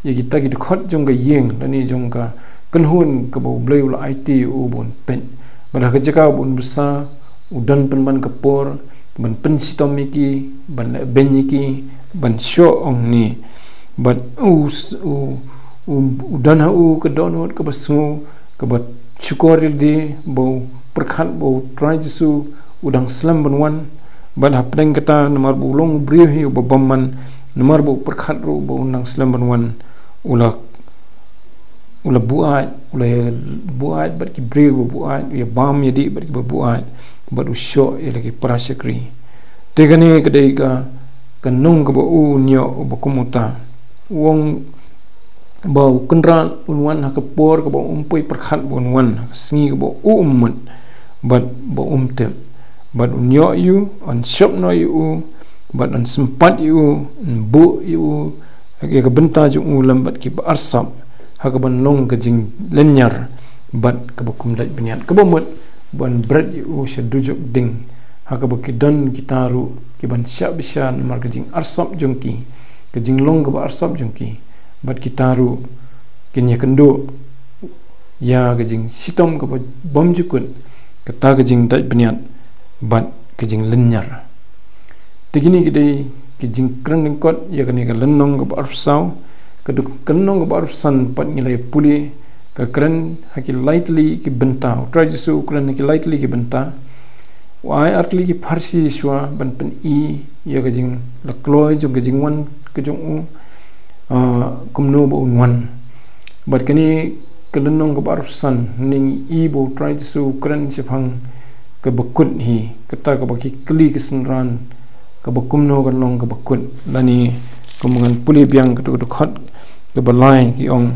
ïa kita ki dkhot jong ka ïing lane jong ka kynhun kaba U Blei u la aiti ïa u ban peit. Bad ha ka jaka ba un bsa, u don pynban ka por ban pynshitom ïa ki, ban leh beiñ ïa ki, ban shoh ong ne. Bad u, u, u, u don ha u ka dohnud kaba sngew, kaba shukor ïa lade ba u pyrkhat ba U Trai Jisu u dang slem ban wan. Bad hapdeng kata, namar ba u long u briew hi uba bymman, namar ba u pyrkhat ruh ba u dang slem ban wan, u la u la buaid, u la buaid bad ki briew ba buaid, u ïa bam ïa dih bad kiba buaid, bad u shoh ïa la ki para shakri. Te kane ka dei ka, ka nong kaba u ñiuh uba kum uta. U ong ba u kynrad un wan ha ka por kaba um poi pyrkhat ba un wan, ha ka sngi kaba u um mut bad ba um tip. Bad un ïoh ïa u, un shop noh ïa u, bad un sympat ïa u, un buh ïa u, ïa ka bynta jong u lem bad kiba arsap, ha kaban long ka jinglynñiar bad kaba kum dait bniat, kaba mut ban bret ïa u sha dujok ding, ha kaba ki don kita ruh kiban shah bishar namar ka jingarsap jong ki, ka jinglong kaba arsap jong ki, bad kita ruh kin ïakynduh ïa ka jingshitom kaba bymjukut, kata ka jingdait bniat bad ka jinglynñiar. Te kine ki dei ki jingkren lyngkot ïa kane ka lynnong kaba arphew saw. Ka dei ka lynnong kaba arphew san pat ngi la pule, ka kren ha ki lai tylli ki bynta. U Trai Jisu u kren ha ki lai tylli ki bynta. U ai ar tylli ki pharshi shuwa ban pyni ïa ka jinglakloi jong ka jingwan ka jong u, ah, kumno ba un wan. Bad kane ka lynnong kaba arphew san, ngi i ba u Trai Jisu u kren shaphang kaba kut hi, kata kaba ki kylli ki synran, kaba kumno kan long kaba kut. Lane kumba ngan pule biang kato ka dkhot kaba lai, ki ong,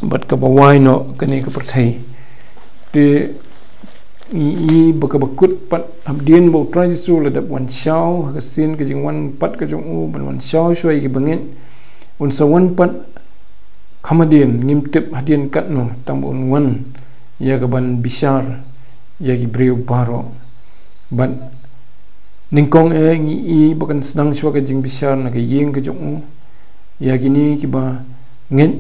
bad kaba wai noh kane ka pyrthei. Te ngi i ba kaba kut pat, hadien ba u Trai Jisu u la dep wan shaw ha ka sien ka jingwan pat ka jong u ban wan shaw shuwa ïa ki bangeit, un sa wan pat kham hadien, ngim tip hadien katno, tang ba un wan ïa ka ban bishar ïa ki briew baroh. Bad nyngkong eh ngi i ba kan sdang shuwa ka jingbishar na ka ïing ka jong u ïa kine kiba ngeit.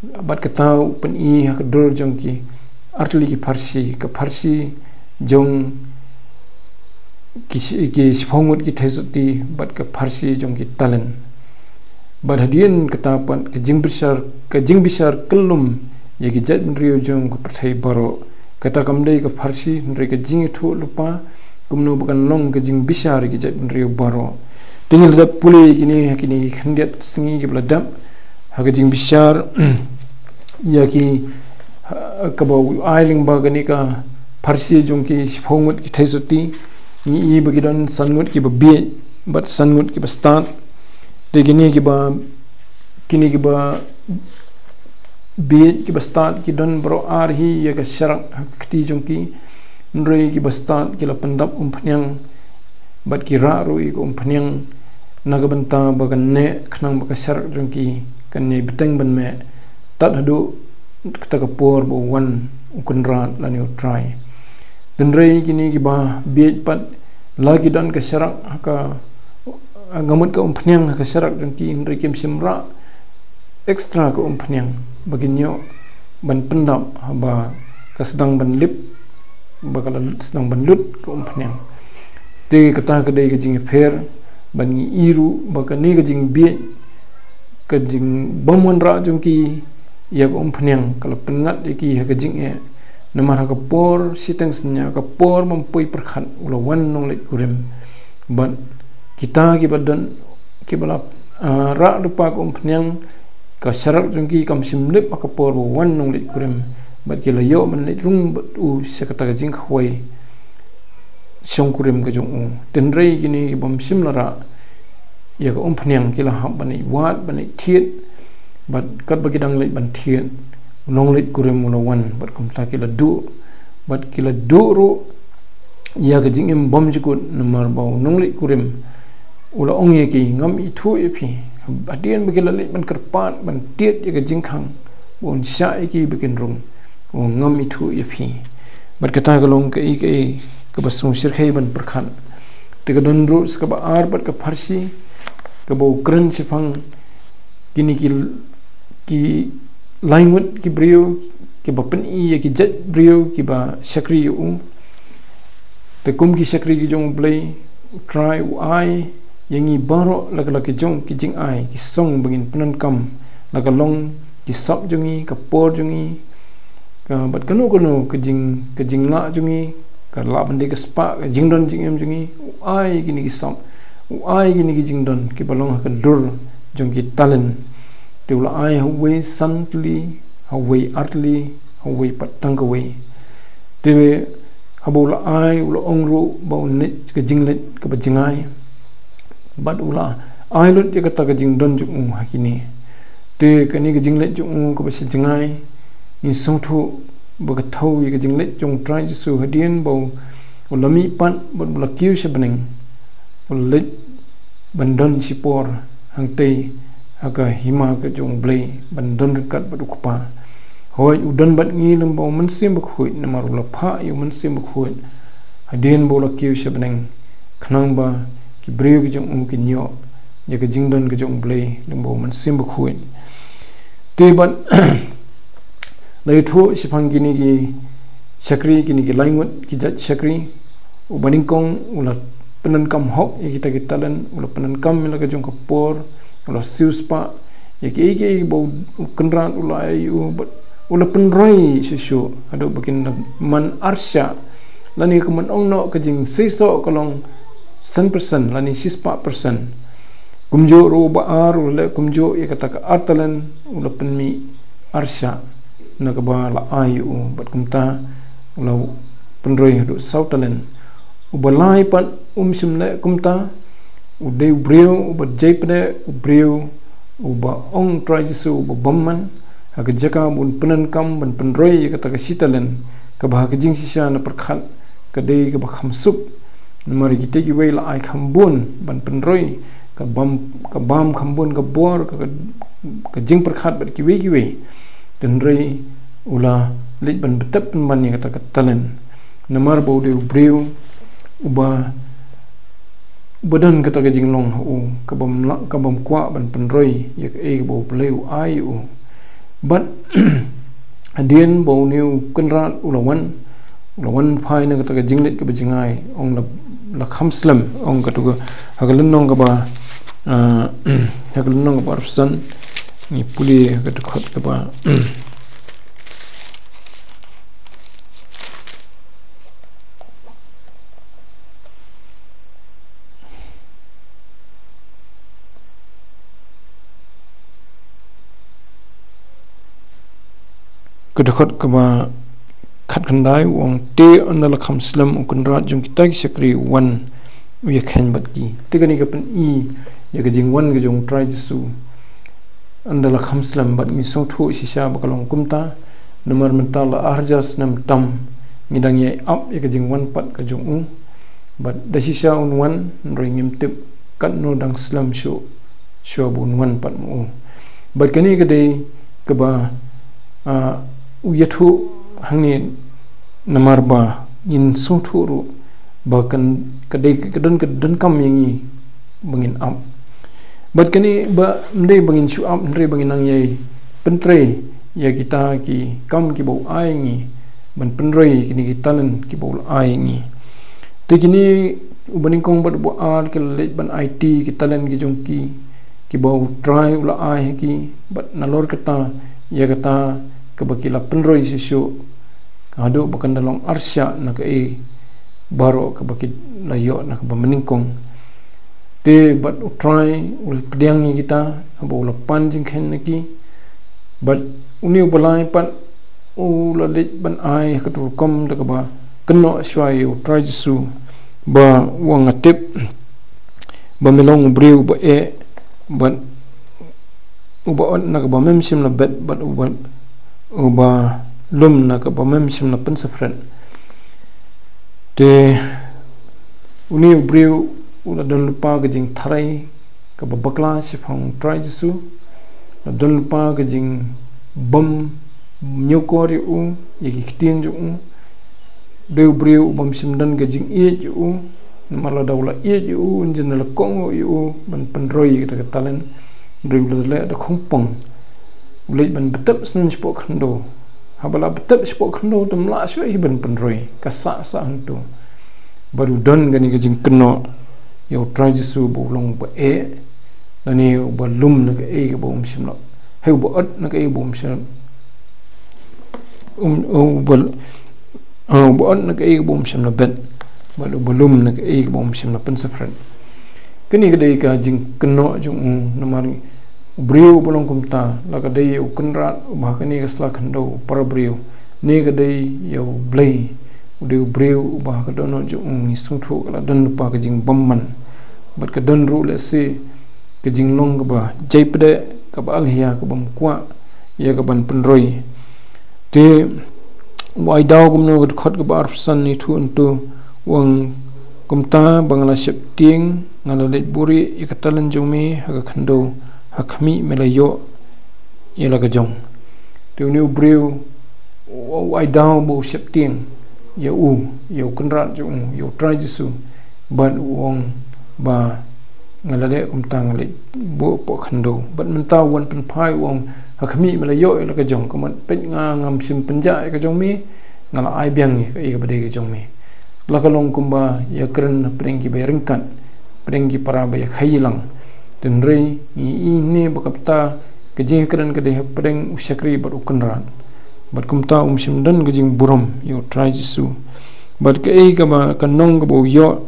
Bad kata u pyni ha ka dur jong ki ar tylli ki pharshi, ka pharshi jong ki shi-, ki shiphew ngut ki theisotti bad ka pharshi jong ki talent. Bad hadien kata pat ka jingbishar, ka jingbishar kyllum ïa ki jaitbynriew jong ka pyrthei baroh. Kata kam dei ka pharshi, hynrei ka jingïathuhlypa kumno ba kan long ka jingbishar ïa ki jaitbynriew baroh. Te ngi la dep pule ïa kine ha kine ki khyndiat sngi kiba la dep ha ka jingbishar ïa ki, ha, kaba u ai lyngba kane ka pharshi jong ki shiphew ngut ki theisotti. Ngi i ba ki don san ngut kiba bieit bad san ngut kiba stad. Te kine kiba, kine kiba bieit kiba stad ki don baroh ar hi ïa ka sharak ha ka kti jong ki. Hynrei kiba stad ki la pyndap umphniang bad ki rah ruh ïa ka umphniang na ka bynta ba kan neh, khnang ba ka sharak jong ki kan ïai bteng ban meh tad haduh kata ka por ba u wan u Kynrad lane u Trai. Hynrei kine kiba bieit pat, la ki don ka sharak ha ka, ha ka mut ka umphniang ha ka sharak jong ki, hynrei kim shym rah extra ka umphniang ba kin ïoh ban pyndap haba ka sdang ban lip, ba ka la sdang ban lut ka umphniang. Te kata ka dei ka jingïapher, bad ngi i ruh ba kane ka jingbieit, ka jingbymwanrah jong ki ïa ka umphniang ka la pynngat ïa ki ha ka jingeh. Namar ha ka por shiteng synñia, ka por bym poi pyrkhat, u la wan u nongleit kurim. Bad kita kiba don, kiba la, ah, rah lypa ka umphniang, ka sharak jong ki kam shym lip ha ka por ba u wan u nongleit kurim. Bad ki la ïoh ban leit rung bad u sha kata ka jingkhawai shongkurim ka jong u. Hynrei kine kibym shym la rah ïa ka umphniang ki la hap ban leit wad, ban leit thied. Bad katba ki dang leit ban thied, u nongleit kurim u la wan, bad kumta ki la duh. Bad ki la duh ruh ïa ka jingim bymjukut, namar ba u nongleit kurim u la ong ïa ki, ngam ithuh ïa phi. Hadien ba ki la leit ban kyrpad, ban thied ïa ka jingkhang, ba un shah ïa ki ba kin rung, u ong, ngam ithuh ïa phi. Bad kata ka long kaei kaei kaba sngewsyrkhei ban pyrkhat. Te ka don ruh sa kaba ar bad ka pharshi, kaba u kren shaphang kine ki, ki lai ngut ki briew, kiba pyni ïa ki jait briew kiba shakri ïa u. Te kum ki shakri ki jong U Blei, U Trai u ai ïa ngi baroh la ka, la ka jong ki jingai, ki song ba ngin pyndonkam, la ka long ki sap jong ngi, ka por jong ngi, ka, bad kano kano ka jing, ka jinglah jong ngi, ka lah ban dei ka spah, ka jingdon jingem jong ngi, u ai kine ki sap, u ai kine ki jingdon kiba long ha ka dur jong ki talent. Te u la ai ha uwei san tylli, ha uwei ar tylli, ha uwei pat tang kawei. Te haba u la ai, u la ong ruh ba un leit ka jingleit kaba jngai. Bad u la ai lut ïa kata ka jingdon jong u ha kine. Te kane ka jingleit jong u kaba sha jngai, ngi sngewthuh ba ka thew ïa ka jingleit jong U Trai Jisu hadien ba u la mihpat bad u la kiew sha bneng. U la leit ban don shipor hangtei ha ka hima ka jong U Blei, ban don ryngkat bad U Kpa. Hooid, u don bad ngi lyngba U Mynsiem Bakhuid, namar u la phah ïa U Mynsiem Bakhuid hadien ba u la kiew sha bneng, khnang ba ki briew ki jong u kin ïoh ïa ka jingdon ka jong U Blei lyngba U Mynsiem Bakhuid. Te bad la ïathuh shaphang kine ki shakri, kine ki lai ngut ki jait shakri, u banyngkong u la pyndonkam hok ïa kita ki talent, u la pyndonkam ïa la ka jong ka por, u la siewspah ïa kiei kiei ba u Kynrad u la ai ïa u, bad u la pynroi shuh shuh haduh ba kin da man arshah. Lane ka mut ong noh ka jingseisoh ka long san percent lane shispah percent. Kumjuh ruh uba ar u la leh kumjuh ïa kata ka ar talent, u la pynmih arshah na kaba la ai ïa u, bad kumta u la pynroi haduh saw talent. Uba lai pat um shym leh kumta, u dei u briew uba jai pdeng, u briew uba ong Trai Jisu uba bymman, ha ka jaka ban pyndonkam ban pynroi ïa kata ka shi talent, kaba ha ka jingshisha na pyrkhat ka dei kaba kham suk. Namar kita kiwei la ai kham bun ban pynroi, ka bam, ka bam kham bun ka bor, ka, ka, ka jingpyrkhat bad kiwei kiwei. Hynrei u la leit ban btep pynban ïa kata ka talent. Namar ba u dei u briew uba, uba don kata ka jinglong ha u, ka bym lah, ka bym kwah ban pynroi ïa kaei kaba U Blei u ai ïa u. Bad hadien ba une u Kynrad u la wan, u la wan phai na kata ka jingleit kaba jngai, ong la, la kham slem, ong kata ka, ha ka lynnong kaba, ah, ha ka lynnong kaba arphew san, ngi pule ha ka dkhot kaba Ka dkhot kaba khatkhyndai u ong, te ynda la kham slem u kynrad jong kita ki shakri u wan u ïakheiñ bad ki. Te kane ka pyni ïa ka jingwan ka jong u Trai Jisu. Ynda la kham slem bad ngi sngewthuh shisha ba ka long kumta, namar mynta la ar hajar snem tam ngi dang ïai ap ïa ka jingwan pat ka jong u. Bad da shisha un wan, hynrei ngim tip katno dang slem shuh shuwa ba un wan pat ma u. Bad kane ka dei kaba, ah, u ïathuh hangne namar ba ngin sngewthuh ruh ba kan, ka dei, ka don, ka donkam ïa ngi ba ngin ap. Bad kane ba ym dei ba ngin shu ap, hynrei ba ngin nang ïai pyntrei ïa kita ki kam kiba u ai ngi, ban pynroi kine ki talent kiba u la ai ngi. Te kine uba nyngkong bad uba ar ki la leit ban aiti ki talent ki jong ki, kiba u Trai u la ai ha ki, bad nalor kata, ïa kata kaba ki la pynroi shisha, ka haduh ba kan da long arshah na kaei baroh kaba ki la ïoh na kaba nyngkong. Te bad u Trai u la pdiang ïa kita, haba u la pan jingkheiñ na ki, bad une uba lai pat u la leit ban ai ha ka rukom da kaba kynnoh shuwa ïa u Trai Jisu, ba u ong nga tip ba me long u briew uba eh, bad uba ot na kaba mem shym la bet, bad uba, uba lum na kaba mem shym la pynsaphriang. Te une u briew u la don lypa ka jingtharai kaba bakla shaphang u Trai Jisu, la don lypa ka jingbym ñiewkor ïa u, ïa ki ktien jong u. Dei u briew u bym shym don ka jingïeit ïa u, namar lada u la ïeit ïa u, un jin da la kohnguh ïa u ban pynroi ïa kata ka talent. Hynrei u la leh da khongpong, u leit ban btep snem shapoh khyndew. Haba la btep shapoh khyndew te ym lah shuh hi ban pynroi, ka sah sah hangto. Bad u don kane ka jingkynnoh ïa u Trai Jisu ba u long uba eh, lane uba lum na kaei kaba um shym la, hei, uba ot na kaei ba um shym, um, uba, ah, uba ot na kaei kaba um shym la bet, bad uba lum na kaei kaba um shym la pynsaphriang. Kane ka dei ka jingkynnoh jong u, namar u briew uba long kumta, la ka dei ïa u kynrad uba ha kane ka sla khyndew, u para briew, ne ka dei ïa U Blei, u dei u briew uba ha ka dohnud jong u ngi sngewthuh ka la don lypa ka jingbymman. Bad ka don ruh lehse ka jinglong kaba jaipdeh, kaba alhia, kaba ym kwah ïa ka ban pynroi. Te u Aidau kumno, ka dkhot kaba arphew san, ïathuh hangto, u ong, kumta ba nga la sheptieng, nga la leit buhrieh ïa ka talent jong me ha ka khyndew, ha khmih me la ïoh ïa la ka jong. Te une u briew u, u Aidau ba u sheptieng ïa u, ïa u kynrad jong u, ïa u Trai Jisu, bad u ong ba nga la leh kumta, nga leit buh hapoh khyndew. Bad mynta u wan pynphai u ong, Ha khmih me la ïoh ïa la ka jong, ka mut peit nga ngam shym pynjah ïa ka jong me, nga la ai biang ïa ka, ïa kaba dei ka jong me. La ka long kumba ïakren hapdeng kiba ïaryngkat, hapdeng ki para ba ïakhailang. Hynrei ngi ïohi ba kata ka jingïakren ka dei hapdeng u shakri bad u kynrad. Bad kumta um shym don ka jingburom ïa U Trai Jisu. Bad kaei kaba ka nong kaba u ïoh,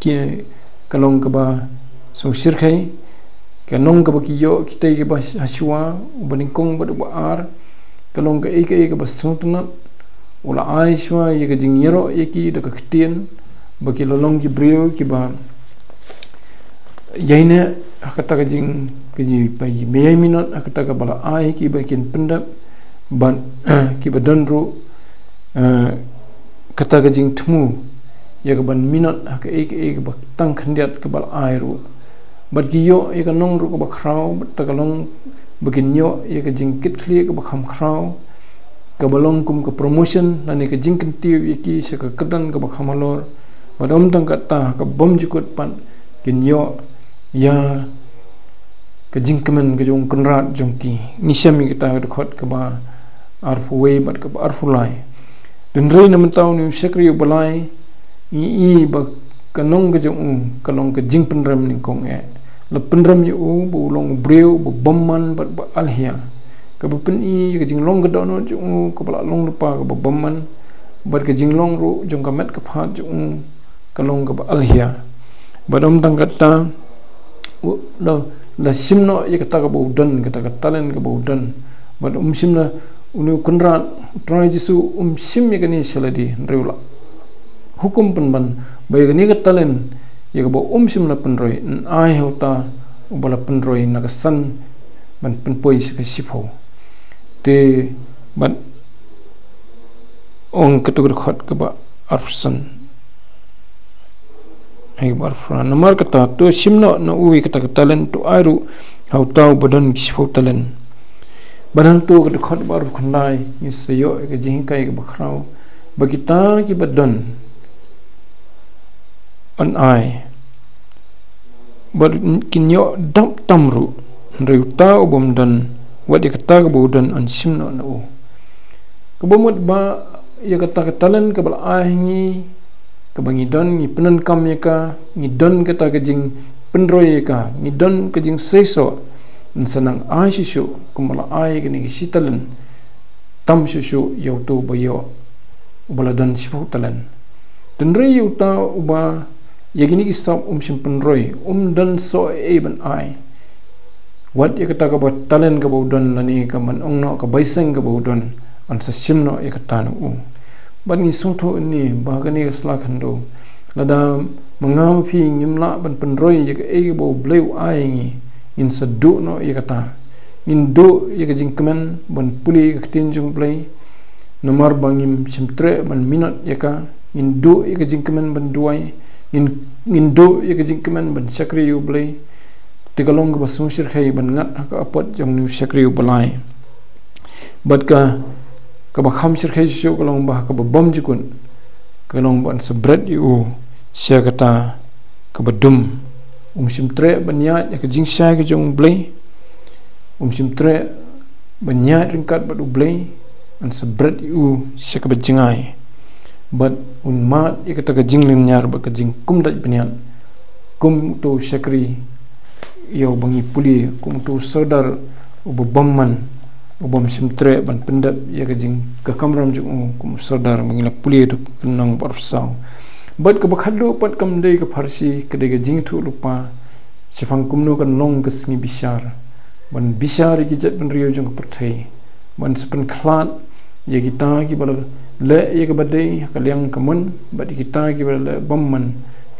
ki ka long kaba sngewsyrkhei, ka nong kaba ki ïoh kitei kiba hashwa, uba nyngkong bad uba ar, ka long kaei kaei kaba sngewtynnat. U la ai shuwa ïa ka jingïaroh ïa ki da ka ktien, ba ki la long ki briew kiba ïaineh ha kata ka jing, ka jing ba ïai minot ha kata kaba la ai ïa ki ba kin pyndep, bad kiba don ruh, eh, kata ka jingthmu ïa kaban minot ha kaei kaei kaba tang khyndiat kaba la ai ruh. Bad ki ïoh ïa ka nong ruh kaba khraw, bad kata ka long ba kin ïoh ïa ka jingkitkhlieh kaba kham khraw, kaba long kum ka promotion lane ka jingkyntiew ïa ki sha ka kyrdan kaba kham halor. Bad ym tang kata, ka bymjukut pat kin ïoh ïa ka jingkmen ka jong u kynrad jong ki. Ngi shem ïa kata ka dkhot kaba arphew wei bad kaba arphew lai. Hynrei na mynta une u shakri uba lai, ngi ïohi ba ka nong ka jong u ka long ka jingpynrem nyngkong eh. La pynrem ïa u ba u long u briew uba bymman bad ba alhia. Kaba pyni ïa ka jinglong ka dohnud jong u kaba la long lypa kaba bymman, bad ka jinglong ruh jong ka met ka phad jong u ka long kaba alhia. Bad ym tang kata, u la, la shim noh ïa kata kaba u don, kata ka talent kaba u don. Bad um shim la, une u kynrad, U Trai Jisu um shim ïa kane sha lade, hynrei u la hukum pynban ba ïa kane ka talent, ïa kaba um shym la pynroi, yn ai ha uta uba la pynroi na ka san ban pynpoi sha ka shiphew. Te bad ong kata ka dkhot kaba arphew san. Ai, kaba arphew phra. Namar kata, to shim noh na u ïa kata ka talent, to ai ruh ha uta uba don ki shiphew talent. Bad hangto ka dkhot ba arphew khyndai, ngi sa ïoh ïa ka jinghikai kaba khraw, ba kita kiba don yn ai, bad kin ïoh dap tam ruh. Hynrei uta u bym don, wat ïa kata kaba u don yn shim noh na u. Kaba mut ba ïa kata ka talent kaba la ai ha ngi, kaba ngi don, ngi pyndonkam ïa ka, ngi don kata ka jingpynroi ïa ka, ngi don ka jingseisoh, yn sa nang ai shuh shuh, kumba la ai kane ka shi talent tam shuh shuh ïa uto uba ïoh, uba la don shiphew talent. Hynrei ïa uta uba ïa kine ki sap um shym pynroi, um don soh ei ei ban ai. Wat ïa kata kaba talent kaba u don lane ka ban ong noh ka baiseng kaba u don, yn sa shim noh ïa kata na u. Bad ngi sngewthuh ïa kane ba ha kane ka sla khyndew, lada ma nga ma phi ngim lah ban pynroi ïa kaei kaba U Blei u ai ïa ngi, ngin sa duh noh ïa kata. Ngin duh ïa ka jingkmen ban pule ïa ka ktien jong U Blei, namar ba ngim shym treh ban minot ïa ka. Ngin duh ïa ka jingkmen ban duwai, ngin, ngin duh ïa ka jingkmen ban shakri ïa U Blei. Te ka long kaba sngewsyrkhei ban ngat ha ka apot jong une u shakri uba lai. Bad ka, kaba kham syrkhei shuh shuh ka long ba ha kaba bymjukut, ka long ba yn sa bret ïa u sha kata kaba dum. Um shym treh ban ïaid ïa ka jingshai ka jong U Blei. Um shym treh ban ïaid ryngkat bad U Blei, yn sa bret ïa u sha kaba jngai. Bad un mad ïa kata ka jinglynñiar bad ka jingkumdait bniat, kum uto u shakri ïa uba ngi pule, kum uto u sordar uba bymman, u bym shym treh ban pyndep ïa ka jing, ka kamram jong u, kum u sordar ba ngi la pule ha ka lynnong ba arphew saw. Bad kaba khatduh pat kam dei ka pharshi, ka dei ka jingïathuh lypa, shaphang kumno kan long ka sngi bishar, ban bishar ïa ki jaitbynriew jong ka pyrthei, ban sa pynkhlad ïa kita kiba la leh ïa kaba dei ha ka liang kamon, bad ïa kita kiba la leh bymman,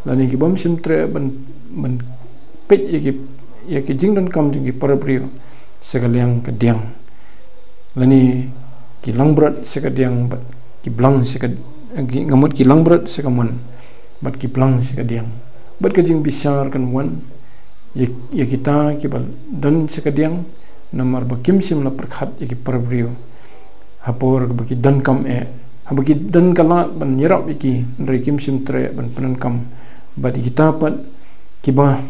lane ki bym shym treh ban, ban peit ïa ki, ïa ki jingdonkam jong ki parabriew sha ka liang kadiang. Lane ki langbrot sha kadiang, bad ki blang sha ka, ki, nga mut ki langbrot sha kamon, bad ki blang sha kadiang. Bad ka jingbishar kan wan ïa, ïa kita kiba don sha kadiang, namar ba kim shym la pyrkhat ïa ki parabriew ha por ba ki donkam eh, haba ki don ka lad ban ïarap ïa ki, hynrei kim shym treh ban pyndonkam. Bad ïa kita pat kiba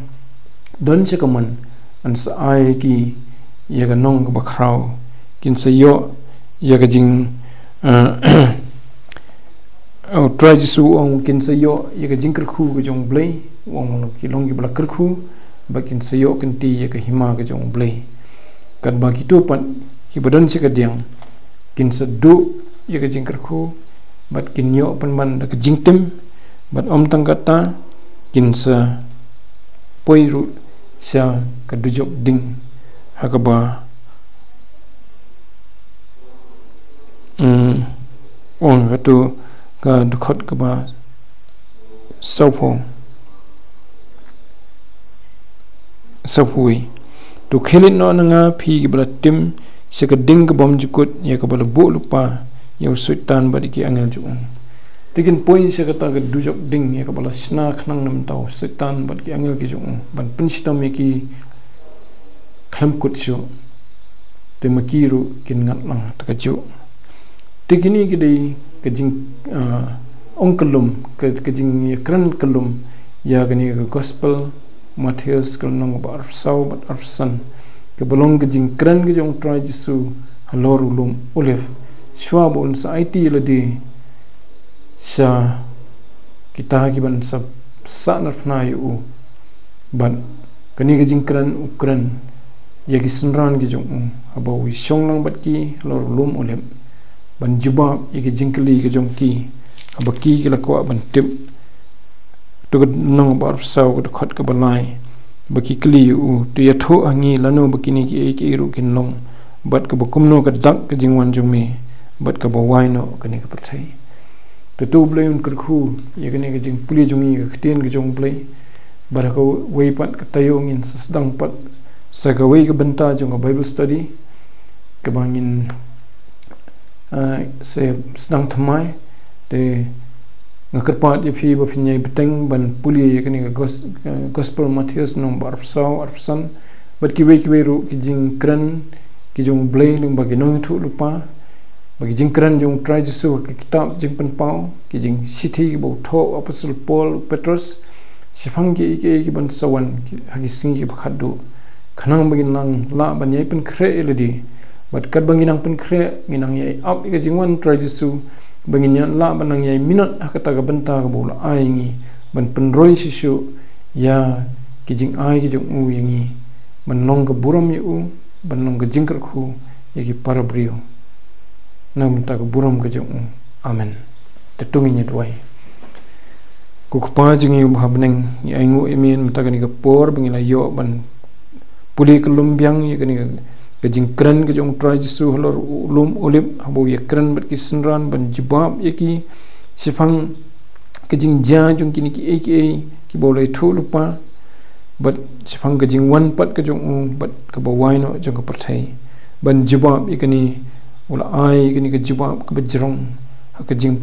don sha kamon, yn sa ai ïa ki ïa ka nong kaba khraw. Kin sa ïoh ïa ka jing, eh, U Trai Jisu u ong kin sa ïoh ïa ka jingkyrkhu ka jong U Blei, u ong ki long kiba la kyrkhu, bad kin sa ïoh kynti ïa ka hima ka jong U Blei. Katba kito pat kiba don sha ka diang kin sa duh ïa ka jingkyrkhu, bad kin ïoh pynban da ka jingtim, bad ym tang kata, kin sa poi ruh sha ka dujok ding, ha kaba, mm, ong katu ka dkhot kaba sawphew, sawphew wei. To khie leit noh na nga, phi kiba la tim sha ka ding ka bymjukut, ïa kaba la buh lypa ïa u Soitan bad ïa ki angel jong u. Te kin poi sha kata ka dujok ding, ïa kaba la shna khnang na bynta u Soitan bad ki angel ki jong u, ban pynshitom ïa ki khlem kut shuh. Te ma ki ruh kin ngat lang ha kata kajuh. Te kine ki dei ka jing, ah, ong kyllum, ka, ka jingïakren kyllum ïa kane ka gospel Mathaios, ka lynnong ba arphew saw bad arphew san, kaba long ka jingkren ka jong U Trai Jisu halor u lum Olib, shuwa ba un sa aiti ïa lade sha kita kiban sa sahnarphna ïa u. Bad kane ka jingkren u kren ïa ki synran ki jong u, haba u shong lang bad ki halor u lum Olib, ban jubab ïa ki jingkylli ki jong ki, haba ki ki la kwah ban tip. To ka lynnong ba arphew saw, ka dkhot kaba lai, ba ki kylli ïa u, to ïathuh ha ngi lano ba kine kiei kiei ruh kin long, bad kaba kumno ka dak ka jingwan jong me, bad kaba wai noh kane ka pyrthei. Te to U Blei un kyrkhu ïa kane ka jingpule jong ngi ïa ka ktien ka jong U Blei. Bad ha kawei pat ka taïew ngin sa sdang pat sa kawei ka bynta jong ka Bible study, kaba ngin, ah, sa sdang thymmai. Te nga kyrpad ïa phi ba phin ïai bteng ban pule ïa kane ka gos-, eh, gospel Mathaios lynnong ba arphew saw, arphew san, bad kiwei kiwei ruh ki jingkren ki jong U Blei lyngba ki nongïathuhlypa, bad ki jingkren jong U Trai Jisu ha ki kitab Jingpynpaw, ki jingshithi kiba u thoh u Apostol Paul u Petros, shaphang kiei kiei kiban sa wan ki, ha ki sngi kiba khatduh, khnang ba ngin nang lah ban ïai pynkhreh ïa lade. Bad katba ngin nang pynkhreh, ngin nang ïai ap ïa ka jingwan U Trai Jisu, ba ngin ïa lah ban nang ïai minot ha kata ka bynta kaba u la ai ïa ngi, ban pynroi shisha ïa ki jingai ki jong u ïa ngi, ban long ka burom ïa u, ban long ka jingkyrkhu ïa ki para briew, na ka bynta ka burom ka jong u. Amen. Te to ngin ïa duwai. Ko Kpa jong ngi uba ha bneng, ngi ainguh ïa me mynta kane ka por ba ngi la ïoh ban pule kyllum biang ïa kane ka, ka jingkren ka jong U Trai Jisu halor u lum Olib, haba u ïakren bad ki synran ban jubab ïa ki shaphang ka jingjia jong kine kiei kiei kiba u la ïathuhlypa, bad shaphang ka jingwan pat ka jong u, bad kaba wai noh jong ka pyrthei. Ban jubab ïa kane, u la ai ïa kane ka jubab kaba jrong ha ka jing,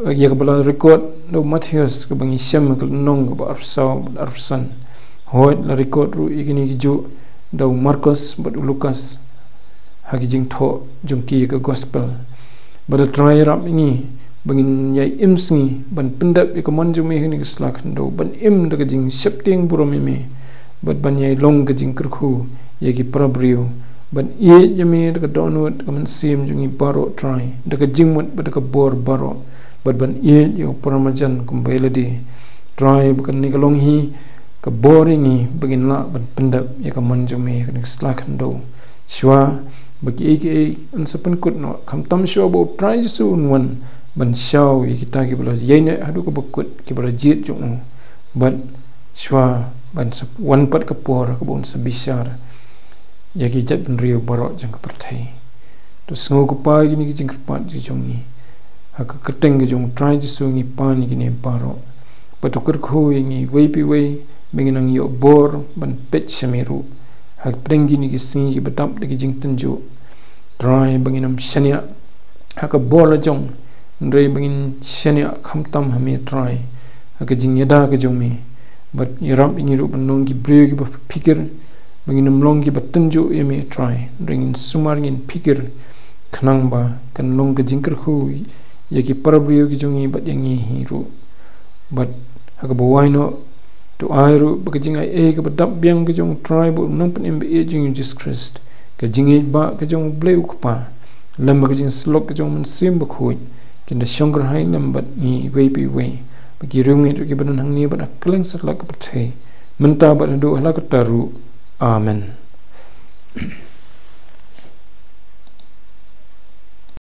ïa kaba la record da u Mathaios, kaba ngi shem ha ka lynnong kaba arphew saw bad arphew san. Hooid, la record ruh ïa kine kijuh da u Markos bad u Lukas ha ki jingthoh jong ki ïa ka gospel. Bad A Trai, ïarap ïa ngi ba ngin ïai im sngi ban pyndep ïa ka mon jong me ha kane ka sla khyndew, ban im da ka jingsheptieng burom ïa me, bad ban ïai long ka jingkyrkhu ïa ki para briew, ban ïeit ïa me da ka dohnud, da ka mynsiem jong ngi baroh, Trai, da ka jingmut bad da ka bor baroh, bad ban ïeit ïa u para marjan kumba ïa lade. Trai, ba kane ka long hi ka bor ïa ngi ba ngin lah ban pyndep ïa ka mon jong me ha kane ka sla khyndew. Shuwa ba kiei kiei yn sa pynkut noh, khamtam shuwa ba U Trai Jisu un wan ban shaw ïa kita kiba la ïaineh haduh kaba kut, kiba la jied jong u, bad shuwa ban sa wan pat ka por kaba un sa bishar ïa ki jaitbynriew baroh jong ka pyrthei. To sngew, ko Kpa, ïa kine ki jingkyrpad ki jong ngi ha ka kyrteng ka jong U Trai Jisu ngi pan ïa kine baroh. Bad to kyrkhu ïa ngi iwei pa iwei ba ngin nang ïoh bor ban peit sha me ruh hapdeng kine ki sngi kiba dap da ki jingtynjuh. Trai, ba ngin ym shaniah ha ka bor la jong, hynrei ba ngin shaniah khamtam ha me, Trai, ha ka jingïada ka jong me. Bad ïarap ïa ngi ruh ban long ki briew kiba phikir, ba ngin ym long kiba tynjuh ïa me, Trai, hynrei ngin sumar, ngin phikir, khnang ba kan long ka jingkyrkhu ïa ki para briew ki jong ngi bad ïa ngi hi ruh. Bad ha kaba wai noh, to ai ruh ba ka jingaiei kaba dap biang ka jong U Trai bad U Nongpynim ba ïeit jong ngi, U Jisu Khrist, Ka jingïeit ba ka jong U Blei U Kpa, lem bad ka jingïeit ka jong U Mynsiem Bakhuid, kin da shong kyrhai lem bad ngi iwei pa iwei, bad ki riewngeit ruh kiba don hangne bad ha kylleng satlak ka pyrthei, mynta bad haduh la katta ruh. Amen.